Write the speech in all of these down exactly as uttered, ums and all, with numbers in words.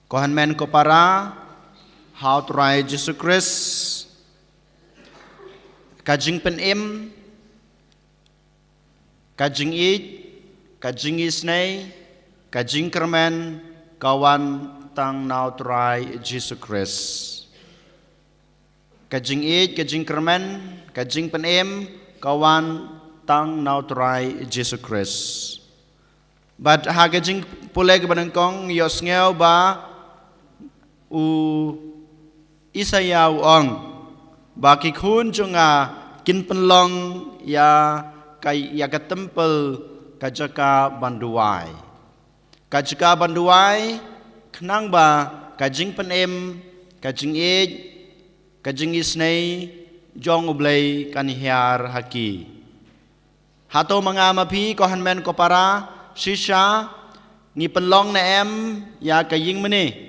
Ko hynmen ko para ha u Trai Jisu Khrist, ka jingpynim, ka jingïeit, ka jingisynei, ka jingkyrmen, ka wan tang na u Trai Jisu Khrist. Ka jingïeit, ka jingkyrmen, ka jingpynim, ka wan tang na u Trai Jisu Khrist. Bad ha ka jingpule kaba nyngkong ïohsngew ba u Isaïah u ong ba ki khun jong nga kin pynlong ïa ka, ïa ka templ ka jaka ban duwai. Ka jaka ban duwai, khnang ba ka jingpynim, ka jingïeit, ka jingisynei jong U Blei kan hiar ha ki. Hato ma nga ma phi, ko hynmen ko para, shisha ngi pynlong ne em ïa ka ïingmane,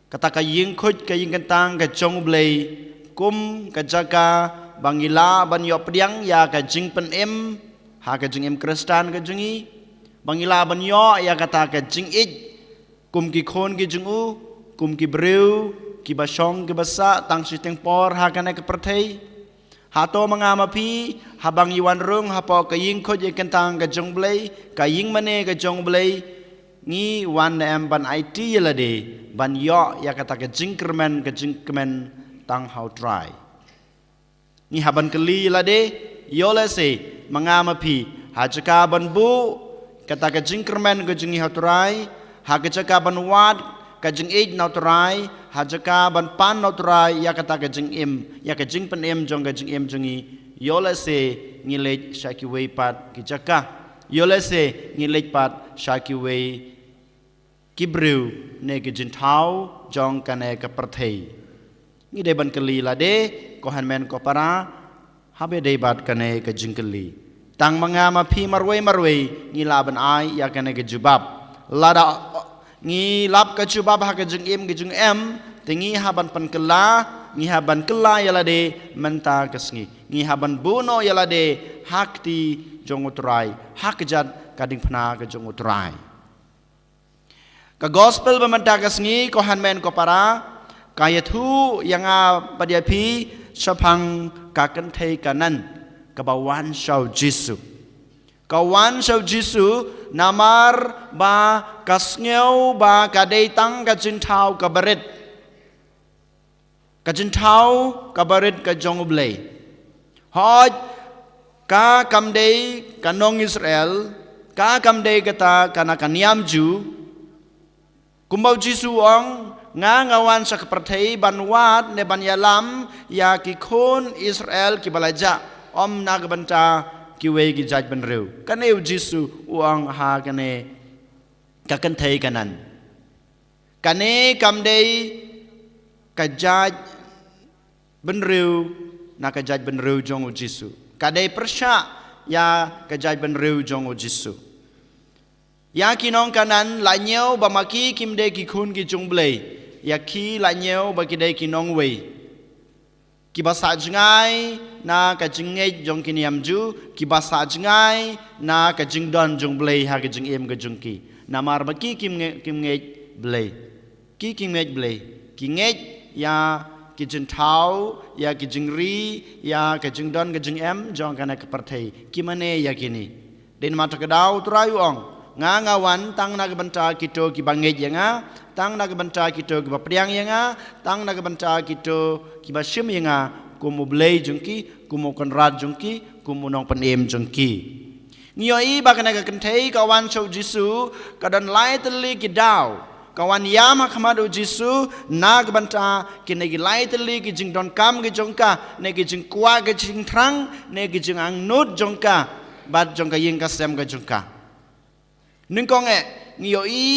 kata ka ïingkhuid ka ïingkyntang ka jong U Blei, kum ka jaka ba ngi lah ban ïoh pdiang ïa ka jingpynim ha ka jingim Khristan ka jong ngi, ba ngi lah ban ïoh ïa kata ka jingïeit kum ki khun ki jong u, kum ki briew kiba shong kiba sah tang shiteng por ha kane ka pyrthei. Hato ma nga ma phi, haba ngi wan rung hapoh ka ïingkhuid ïingkyntang ka jong U Blei, ka ïingmane ka jong U Blei, ngi wan ne em ban aiti ïa lade ban ïoh ïa kata ka jingkyrmen, ka jingkmen tang ha u Trai? Ngi hap ban kylli ïa lade, ïoh lehse ma nga ma phi, ha jaka ban buh kata ka jingkyrmen ka jong ngi ha u Trai, ha ka jaka ban wad ka jingïeit na u Trai, ha jaka ban pan na u Trai ïa kata ka jingim, ïa ka jingpynim jong ka jingim jong ngi, ïoh lehse ngi leit sha kiwei pat ki jaka, ïoh lehse ngi leit pat sha kiwei ki briew ne ki jingthaw jong kane ka pyrthei. Ngi dei ban kylli ïa lade, ko hynmen ko para, haba dei bad kane ka jingkylli, tang ma nga ma phi marwei marwei ngi lah ban ai ïa kane ka jubab. Lada ngi lap ka jubab ha ka jingim ka jingem, te ngi hap ban pynkylla, ngi hap ban kylla ïa lade mynta ka sngi. Ngi hap ban buh noh ïa lade ha kti jong u Trai, ha kjat ka diengphna ka jong u Trai. Ka gospel ba mynta ka sngi, ko hynmen ko para, ka ïathuh ïa nga bad ïa phi shaphang ka kynthei Kanan kaba wan sha u Jisu. Ka wan sha u Jisu namar ba ka sngew ba ka dei tang ka jingthaw kaba rit, ka jingthaw kaba rit ka jong U Blei. Hooid, ka kam dei ka nong Israel, ka kam dei kata ka na ka niam Jiw. Kumba u Jisu u ong, nga nga wan sha ka pyrthei ban wad ne ban ïalam ïa ki khun Israel kiba la jah, ym na ka bynta kiwei ki jaitbynriew. Kane u Jisu u ong ha kane ka kynthei Kanan. Kane kam dei ka jaitbynriew na ka jaitbynriew jong u Jisu. Ka dei pyrshah ïa ka jaitbynriew jong u Jisu. Ïa ki nong Kanan la ñiew ba ma ki kim dei ki khun ki jong U Blei. Ïa ki la ñiew ba ki dei ki nongwei, kiba sah jngai na ka jingngeit jong ki niam Jiw, kiba sah jngai na ka jingdon jong U Blei ha ka jingim ka jong ki. Namar ba ki kim nge-, kim ngeit Blei. Ki kim ngeit Blei. Ki ngeit ïa ki jingthaw, ïa ki jingri, ïa ka jingdon ka jingem jong kane ka pyrthei. Ki mane ïa kine. Dei namar kata ka daw u Trai u ong, nga nga wan tang na ka bynta kito kiba ngeit ïa nga, tang na ka bynta kito kiba pdiang ïa nga, tang na ka bynta kito kiba shim ïa nga kum U Blei jong ki, kum U Kynrad jong ki, kum U Nongpynim jong ki. Ngi ïohi ba kane ka kynthei ka wan sha u Jisu, ka don lai tylli ki daw. Ka wan ïam ha khmat u Jisu na ka bynta kine ki lai tylli ki jingdonkam ki jong ka, ne ki jingkwah ki jingthrang, ne ki jingangnud jong ka bad jong ka ïing ka sem ka jong ka. Nyngkong eh, ngi ïohi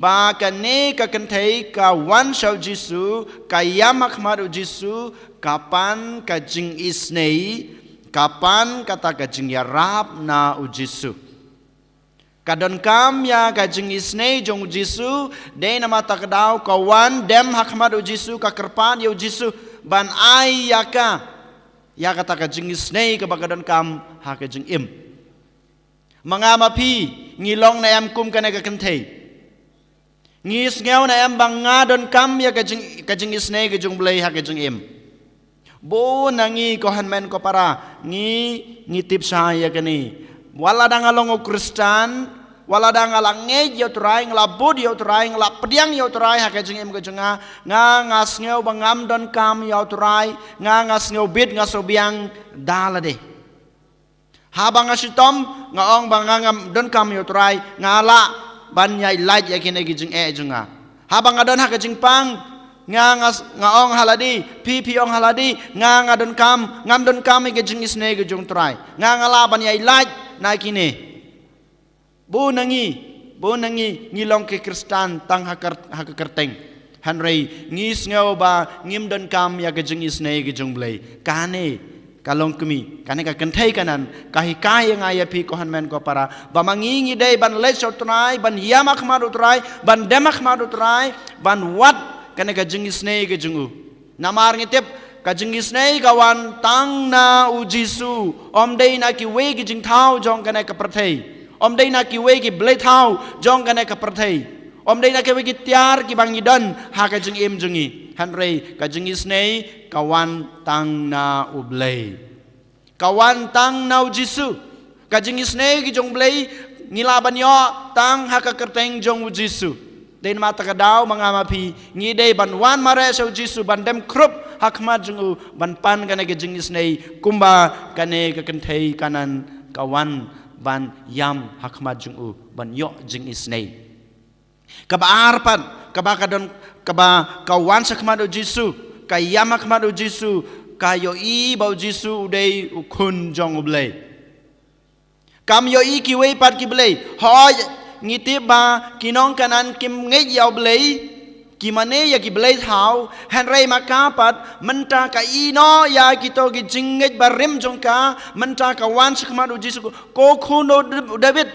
ba kane ka kynthei ka wan sha u Jisu, ka ïam ha khmat u Jisu, ka pan ka jingisynei, ka pan kata ka jingïarap na u Jisu. Ka donkam ïa ka jingisynei jong u Jisu, dei namar kata ka daw ka wan dem ha khmat u Jisu, ka kyrpad ïa u Jisu ban ai ïa ka ïa kata ka jingisynei kaba ka donkam ha ka jingim. Ma nga ma phi, ngi long ne em kum kane ka kynthei? Ngi sngew ne em ba nga donkam ïa ka jing, ka jingisynei ka jong U Blei ha ka jingim? Bun na ngi, ko hynmen ko para, ngi, ngi tip shai ïa kane. Wat la da nga long u Khristan, wat la da nga la ngeit ïa U Trai, nga la bud ïa U Trai, nga la pdiang ïa U Trai ha ka jingim ka jong nga, nga, nga sngew ba ngam donkam ïa U Trai, nga, nga sngew bit, nga sngew biang da lade. Haba nga shitom, nga ong ba nga ngam donkam ïa U Trai, nga lah ban ïaid lait ïa kine ki jingeh jong nga. Haba nga don ha ka jingpang, nga, nga, nga ong ha lade, phi, phi ong ha lade, nga, nga donkam, ngam donkam ïa ka jingisynei ka jong U Trai. Nga, nga lah ban ïaid lait na kine. Bun na ngi, bun na ngi, ngi long ki Khristan tang ha ka, ha ka kyrteng. Hynrei ngi sngew ba ngim donkam ïa ka jingisynei ka jong U Blei. Kane ka longkmie, kane ka kynthei Kanan ka hikai ïa nga ïa phi, ko hynmen ko para, ba ma ngi ngi dei ban leit sha U Trai, ban ïam ha khmat U Trai, ban dem ha khmat U Trai, ban wad kane ka jingisynei ka jong u. Namar ngi tip, ka jingisynei ka wan tang na U Jisu, ym dei na kiwei ki jingthaw jong kane ka pyrthei. Ym dei na kiwei ki bleithaw jong kane ka pyrthei. Ym dei na kiwei ki tiar kiba ngi don ha ka jingim jong ngi. Hynrei ka jingisynei ka wan tang na U Blei. Ka wan tang na U Jisu. Ka jingisynei ka jong U Blei ngi lah ban ïoh tang ha ka kyrteng jong U Jisu. Dei namar kata ka daw ma nga ma phi ngi dei ban wan mareh sha U Jisu, ban dem khrup ha khmat jong u, ban pan kane ka jingisynei kumba kane ka kynthei Kanan ka wan ban ïam ha khmat jong u, ban ïoh jingisynei. Kaba ar pat, kaba ka don, kaba ka wan sha khmat U Jisu, ka ïam ha khmat U Jisu, ka ïohi ba U Jisu u dei u Khun jong U Blei. Kam ïohi kiwei pat ki blei. Hooid, ngi tip ba ki nong Kanan kim ngeit ïa U Blei, ki mane ïa ki bleithaw, hynrei ma ka pat, mynta ka ïehnoh ïa kito ki jingngeit barim jong ka, mynta ka wan sha khmat U Jisu, ko Khun u David.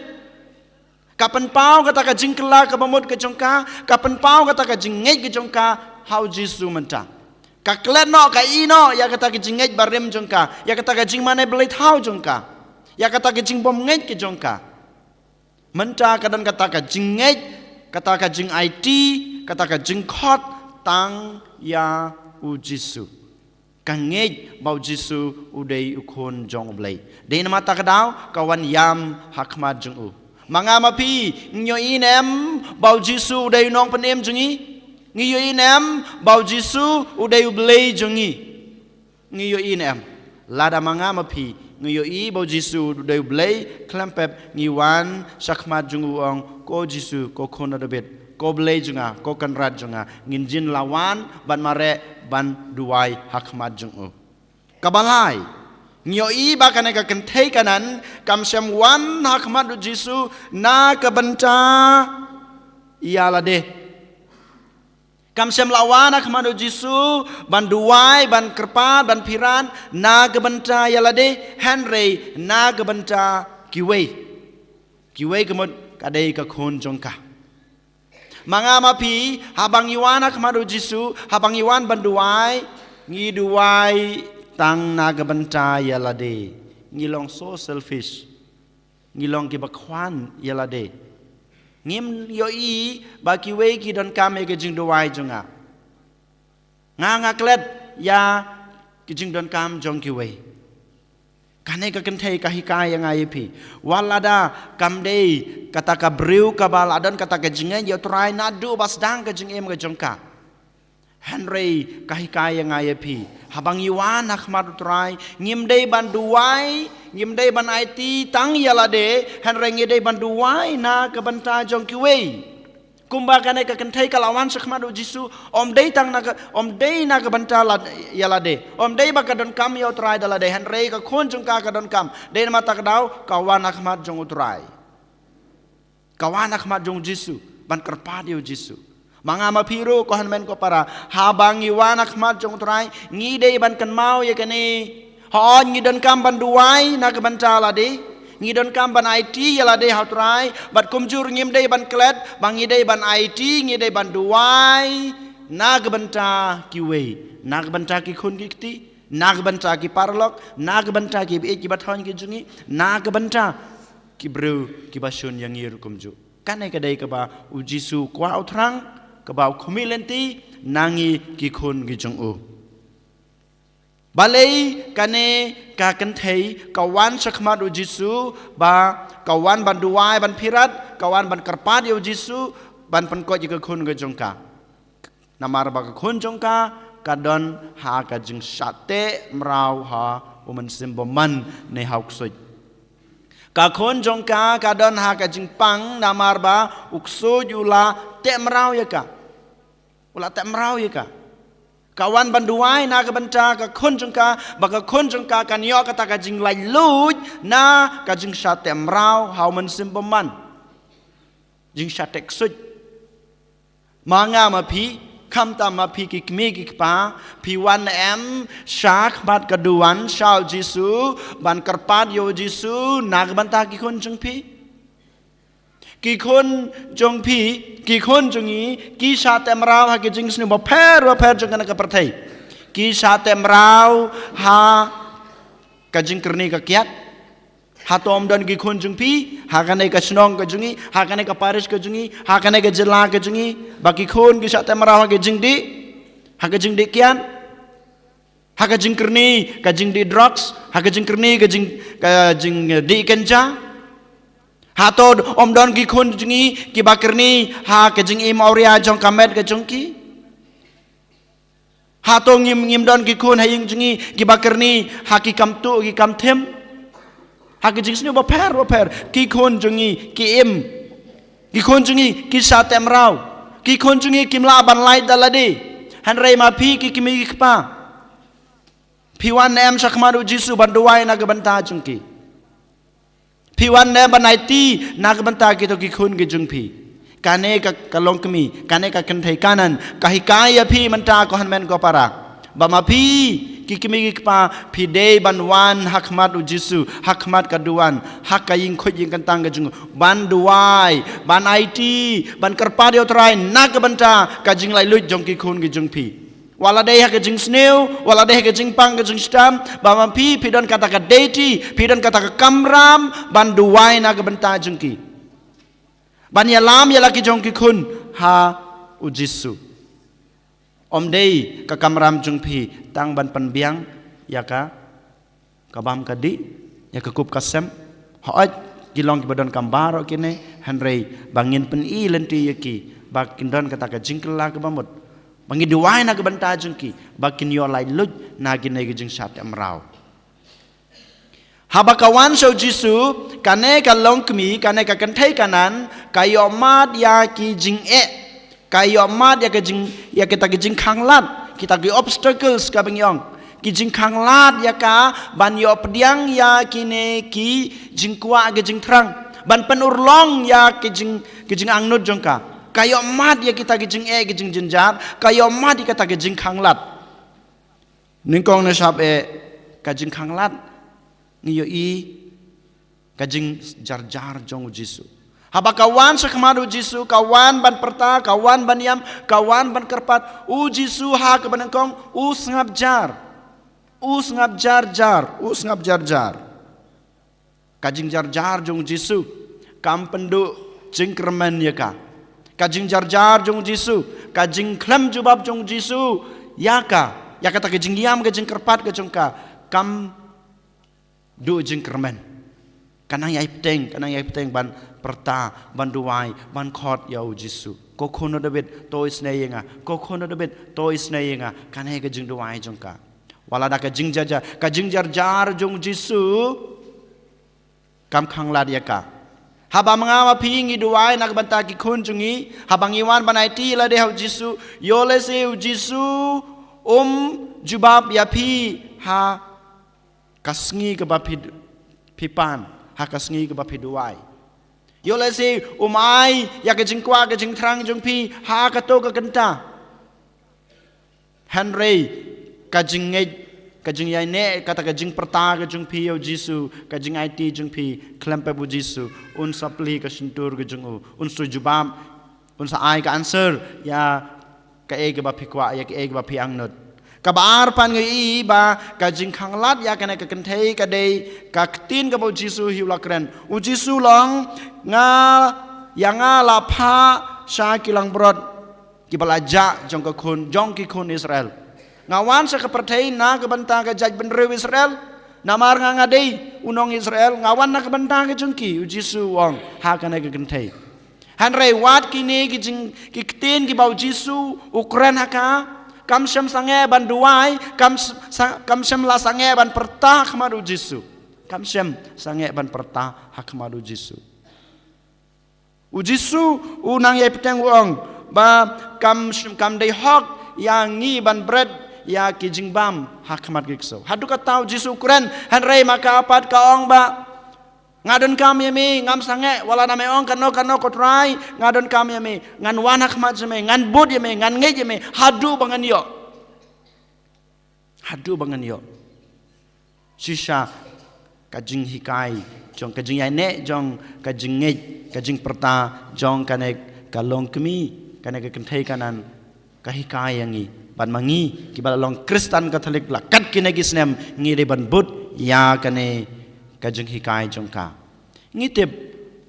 Ka pynpaw kata ka jingkylla kaba mut ka jong ka, ka pynpaw kata ka jingngeit ka jong ka ha U Jisu mynta. Ka klet noh, ka ïehnoh ïa kata ka jingngeit barim jong ka, ïa kata ka jingmane bleithaw jong ka, ïa kata ka jingbymngeit ka jong ka. Mynta ka don kata ka jingngeit, kata ka jingaiti, kata ka jingkhot tang ïa U Jisu. Ka ngeit ba U Jisu u dei u Khun jong U Blei. Dei namar kata ka daw ka wan ïam ha khmat jong u. Ma nga ma phi, ngi ïohi ne em ba U Jisu u dei u Nongpynim jong ngi? Ngi ïohi ne em ba U Jisu u dei U Blei jong ngi? Ngi ïohi ne em? Lada ma nga ma phi ngi ïohi ba U Jisu u dei U Blei, khlem pep ngi wan sha khmat jong u, ong, ko Jisu, ko Khun u David, ko Blei jong nga, ko Kynrad jong nga, ngin jin la wan ban mareh, ban duwai ha khmat jong u. Kaba lai, ngi ïohi ba kane ka kynthei Kanan kam shym wan ha khmat U Jisu na ka bynta ïa lade. Kam shym la wan ha khmat U Jisu ban duwai, ban kyrpad, ban pyrkhat na ka bynta ïa lade, hynrei na ka bynta kiwei. Kiwei ka mut ka dei ka khun jong ka. Ma nga ma phi, haba ngi wan ha khmat U Jisu, haba ngi wan ban duwai, ngi duwai tang na ka bynta ïa lade. Ngi long so selfish. Ngi long kiba khwan ïa lade. Ngim ïohi ba kiwei ki donkam ïa ka jingduwai jong nga. Nga, nga klet ïa ka jingdonkam jong kiwei. Kane ka kynthei ka hikai ïa nga ïa phi. Wat lada kam dei kata ka briew kaba la don kata ka jingngeit ïa U Trai naduh ba sdang ka jingim ka jong ka. Hynrei ka hikai ïa nga ïa phi, haba ngi wan ha khmat U Trai, ngim dei ban duwai, ngim dei ban aiti tang ïa lade, hynrei ngi dei ban duwai na ka bynta jong kiwei. Kumba kane ka kynthei ka la wan sha khmat U Jisu, ym dei tang na ka, ym dei na ka bynta la, ïa lade, ym dei ba ka donkam ïa U Trai da lade, hynrei ka khun jong ka ka donkam. Dei namar kata ka daw ka wan ha khmat jong U Trai. Ka wan ha khmat jong U Jisu ban kyrpad ïa U Jisu. Ma nga ma phi ruh, ko hynmen ko para, haba ngi wan ha khmat jong U Trai, ngi dei ban kynmaw ïa kane. Hooid, ngi donkam ban duwai na ka bynta lade, ngi donkam ban aiti ïa lade ha U Trai, bad kumjuh ngim dei ban klet ba ngi dei ban aiti, ngi dei ban duwai na ka bynta kiwei, na ka bynta ki khun ki kti, na ka bynta ki paralok, na ka bynta ki baieit ki bathoiñ ki jong ngi, na ka bynta ki briew kiba shun ïa ngi ruh kumjuh. Kane ka dei kaba u Jisu kwah u thrang, kaba u khmih lynti na ngi ki khun ki jong u. Balei kane ka kynthei ka wan shakhmat u Jisu, ba ka wan ban duwai, ban phirat, ka wan ban kyrpad ïa u Jisu, ban pynkoit ïa ka khun ka jong ka. Namar ba ka khun jong ka ka don ha ka jingshah teh mraw ha u Mynsiem Bymman ne ha u ksuid. Ka khun jong ka ka don ha ka jingpang namar ba u ksuid u la teh mraw ïa ka. U la teh mraw ïa ka. Ka wan ban duwai na ka bynta ka khun jong ka, ba ka khun jong ka kan ïoh kata ka jinglaitluid na ka jingshah teh mraw ha u Mynsiem Bymman. Jingshah teh ksuid. Ma nga ma phi, khamtam ma phi ki kmie ki kpa, phi wan em shakhmat ka duwan sha u Jisu, ban kyrpad ïa u Jisu na ka bynta ki khun jong phi. Ki khun jong phi, ki khun jong ngi, ki shah teh mraw ha ki jingsniew bapher bapher jong kane ka pyrthei. Ki shah teh mraw ha ka jingkyrni ka kiad. Hato ym don ki khun jong phi ha kane ka shnong ka jong ngi, ha kane ka parish ka jong ngi, ha kane ka jylla ka jong ngi, ba ki khun ki shah teh mraw ha ka jingdih, ha ka jingdih kiad, ha ka jingkyrni ka jingdih drugs, ha ka jingkyrni ka jing, ka jingdih kynja? Hato ym don ki khun jong ngi kiba kyrni ha ka jingim awria jong ka met ka jong ki? Hato ngim, ngim don ki khun ha ïing jong ngi kiba kyrni ha ki kam tuh ki kam them? Ha ki jingsniew bapher bapher ki khun jong ngi ki im. Ki khun jong ngi ki shah teh mraw. Ki khun jong ngi kim lah ban lait da lade. Hynrei ma phi ki kmie ki kpa, phi wan em shakhmat u Jisu ban duwai na ka bynta jong ki? Phi wan ne ban aiti na ka bynta kito ki khun ki jong phi? Kane ka, ka longkmie, kane ka kynthei Kanan ka hikai ïa phi mynta ko hynmen ko para, ba ma phi ki kmie ki kpa phi dei ban wan hakhmat u Jisu, hakhmat ka duwan, ha ka ïing khuid ïing kyntang ka jong u, ban duwai, ban aiti, ban kyrpad ïa u Trai na ka bynta ka jinglaitluid jong ki khun ki jong phi. Wat la dei ha ka jingsniew, wat la dei ha ka jingpang ka jingshtam, ba ma phi phi don kata ka duty, phi don kata ka kamram ban duwai na ka bynta jong ki, ban ïalam ïa la ki jong ki khun ha u Jisu. Ym dei ka kamram jong phi tang ban pynbiang ïa ka ka bam ka dih, ïa ka kup ka sem. Hooid, ki long kiba donkam baroh kine, hynrei ba ngin pyni lynti ïa ki ba kin don kata ka jingkylla kaba mut, ba ngin duwai na ka bynta jong ki ba kin ïoh laitluid na kine ki jingshah teh mraw. Haba ka wan sha u Jisu, kane ka longkmie, kane ka kynthei Kanan ka ïoh mad ïa ki jingeh. Ka ïoh mad ïa ka jing, ïa kita ki jingkhanglad, kita ki obstacles kaba ngi ong. Ki jingkhanglad ïa ka ban ïoh pdiang ïa kine ki jingkwah ki jingthrang, ban pynurlong ïa ki jing, ki jingangnud jong ka. Ka ïoh mad ïa kita ki jingeh ki jingjynjar, ka ïoh mad ïa kita ki jingkhanglad. Nyngkong ne shap eh, ka jingkhanglad ngi ïohi ka jingjarjar jong u Jisu. Haba ka wan shakhmat u Jisu, ka wan ban pyrta, ka wan ban ïam, ka wan ban kyrpad, u Jisu ha kaba nyngkong u sngap jar. U sngap jar jar, u sngap jar jar. Ka jingjarjar jong u Jisu kam pynduh jingkyrmen ïa ka. Ka jingjarjar jong u Jisu, ka jingkhlem jubab jong u Jisu ïa ka, ïa kata ka jingïam ka jingkyrpad ka jong ka, kam duh jingkyrmen. Ka nang ïai bteng, ka nang ïai bteng ban pyrta, ban duwai, ban khot ïa u Jisu. Ko khun u Dabid, to isynei ïa nga. Ko khun u Dabid, to isynei ïa nga. Kane ka jingduwai jong ka. Wat la da ka jingjarjar, ka jingjarjar jong u Jisu kam khanglad ïa ka. Haba ma nga ma phi ngi duwai na ka bynta ki khun jong ngi, haba ngi wan ban aiti lade ha u Jisu, ïoh lehse u Jisu um jubab ïa phi ha ka sngi kaba phi, phi pan, ha ka sngi kaba phi duwai. Ïoh lehse um ai ïa ka jingkwah ka jingthrang jong phi ha kato ka kynta. Hynrei ka jingngeit, ka jingïaineh, kata ka jingpyrta ka jong phi ïa u Jisu, ka jingaiti jong phi khlem pep u Jisu, un sa plie ka shyntur ka jong u, un sa jubab, un sa ai ka answer ïa kaei kaba phi kwah, ïa kaei kaba phi angnud. Kaba ar pat ngi ïohi ba ka jingkhanglad ïa kane ka kynthei ka dei ka ktien kaba u Jisu hi u la kren. U Jisu u ong, nga Ïa nga la phah sha ki langbrot kiba la jah jong ka khun, jong ki khun Israel. Nga wan sha ka pyrthei na ka bynta ka jaitbynriew Israel. Namar nga nga dei u nong Israel, nga wan na ka bynta ka jong ki, u Jisu u ong ha kane ka kynthei. Hynrei wat kine ki jing, ki ktien kiba u Jisu u kren ha ka, kam shym sangeh ban duwai, kam s-, sa-, kam shym la sangeh ban pyrta ha khmat u Jisu. Kam shym sangeh ban pyrta ha khmat u Jisu. U Jisu u nang ïai bteng, u ong ba kam, kam dei hok ïa ngi ban bret ïa ki jingbam ha khmat ki ksew. Haduh katta u Jisu u kren, hynrei ma ka pat ka ong ba, nga donkam ïa me, ngam sangeh wat la me ong kano kano ko Trai, nga donkam ïa me, ngan wan ha khmat jong me, ngan bud ïa me, ngan ngeit ïa me haduh ba ngan ïoh. Haduh ba ngan ïoh. Shisha ka jinghikai jong, ka jingïaineh jong, ka jingngeit, ka jingpyrta jong kane ka longkmie, kane ka kynthei Kanan, ka hikai ïa ngi. Bad ma ngi kiba la long Khristan Katholik la kat kine ki snem, ngi dei ban bud ïa kane ka jinghikai jong ka. Ngi tip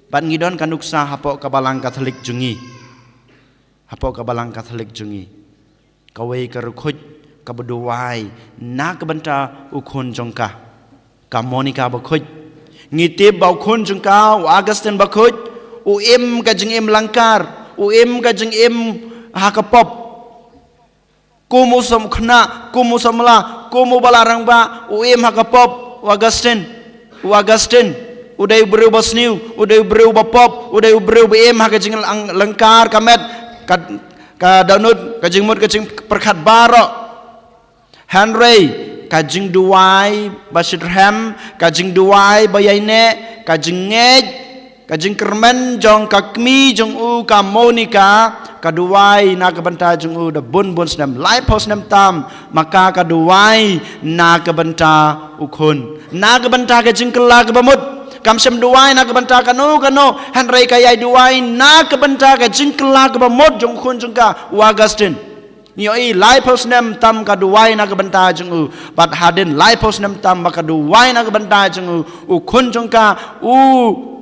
bad ngi don ka nuksa hapoh ka Balang Katholik jong ngi. Hapoh ka Balang Katholik jong ngi, kawei ka riewkhuid kaba duwai na ka bynta u khun jong ka, ka Monica Bakhuid. Ngi tip ba u khun jong ka, u Augustine Bakhuid, u im ka jingim langkar, u im ka jingim ha ka pop. Kum u samla khynnah, kum u samla, kum u balang rangbah, u im ha ka pop, u Augustine. U Augustine u dei u briew ba sniew, u dei u briew ba pop, u dei u briew ba im ha ka jinglang-, langkar ka met, ka, ka dohnud, ka jingmut, ka jingpyrkhat baroh. Hynrei ka jingduwai ba shitrhem, ka jingduwai ba ïaineh, ka jingngeit, ka jingkyrmen jong ka kmie jong u ka Monica, ka duwai na ka bynta jong u da bun bun snem, laiphew snem tam, ma ka ka duwai na ka bynta u khun, na ka bynta ka jingkylla kaba mut. Kam shym duwai na ka bynta kano kano, hynrei ka ïai duwai na ka bynta ka jingkylla kaba mut jong u khun jong ka, u Augustine. Ngi ïohi laiphew snem tam ka duwai na ka bynta jong u. Bad hadien laiphew snem tam ba ka duwai na ka bynta jong u, u khun jong ka u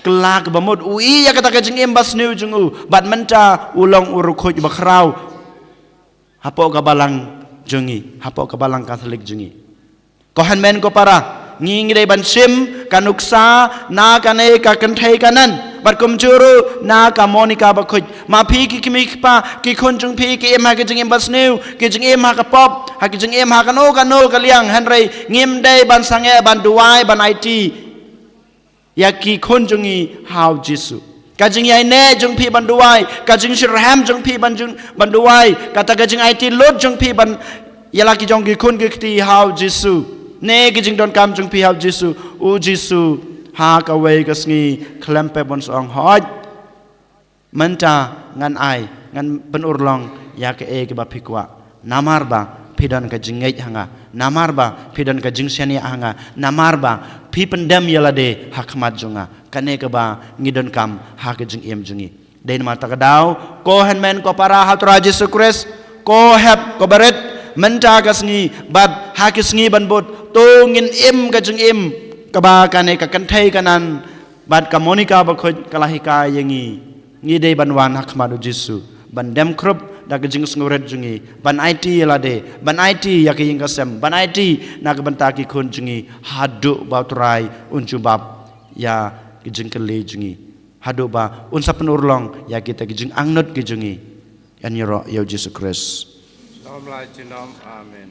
kylla kaba mut, u ïohi ïa kata ka jingim ba sniew jong u. Bad mynta u long u riewkhuid ba khraw hapoh ka Balang jong ngi, hapoh ka Balang Katholik jong ngi. Ko hynmen ko para, ngi ngi dei ban shim ka nuksa na kane ka kynthei Kanan, bad kumjuh ruh na ka Monica Bakhuid. Ma phi ki kmie ki kpa, ki khun jong phi ki im ha ka jingim ba sniew, ki jingim ha ka pop, ha ki jingim ha kano kano ka liang, hynrei ngim dei ban sangeh ban duwai ban aiti ïa ki khun jong ngi ha u Jisu. Ka jingïaineh jong phi ban duwai, ka jingshitrhem jong phi ban jong, ban duwai, kata ka jingaiti lut jong phi ban ïa la ki jong ki khun ki kti ha u Jisu, ne ki jingdonkam jong phi ha u Jisu, u Jisu ha kawei ka sngi khlem pep un sa ong, hooid. Mynta ngan ai, ngan pynurlong ïa kaei kaba phi kwah. Namar ba phi don ka jingngeit ha nga. Namar ba phi don ka jingshaniah ha nga. Namar ba phi pyndem ïa lade ha khmat jong nga. Kane kaba ngi donkam ha ka jingim jong ngi. Dei namar kata ka daw, ko hynmen ko para ha u Trai Jisu Khrist, ko hep ko barit, mynta ka sngi bad ha ki sngi ban bud, to ngin im ka jingim kaba kane ka kynthei Kanan bad ka Monica Bakhuid ka la hikai ïa ngi. Ngi dei ban wan ha khmat u Jisu, ban dem khrup da ka jingsngewrit jong ngi, ban aiti ïa lade, ban aiti ïa ka ïing ka sem, ban aiti na ka bynta ki khun jong ngi, haduh ba u Trai un jubab ïa ka jingkylli jong ngi, haduh ba un sa pynurlong ïa kita ki jingangnud ki jong ngi. Ïaroh ïa u Jisu Khrist. Junom la junom. Amen.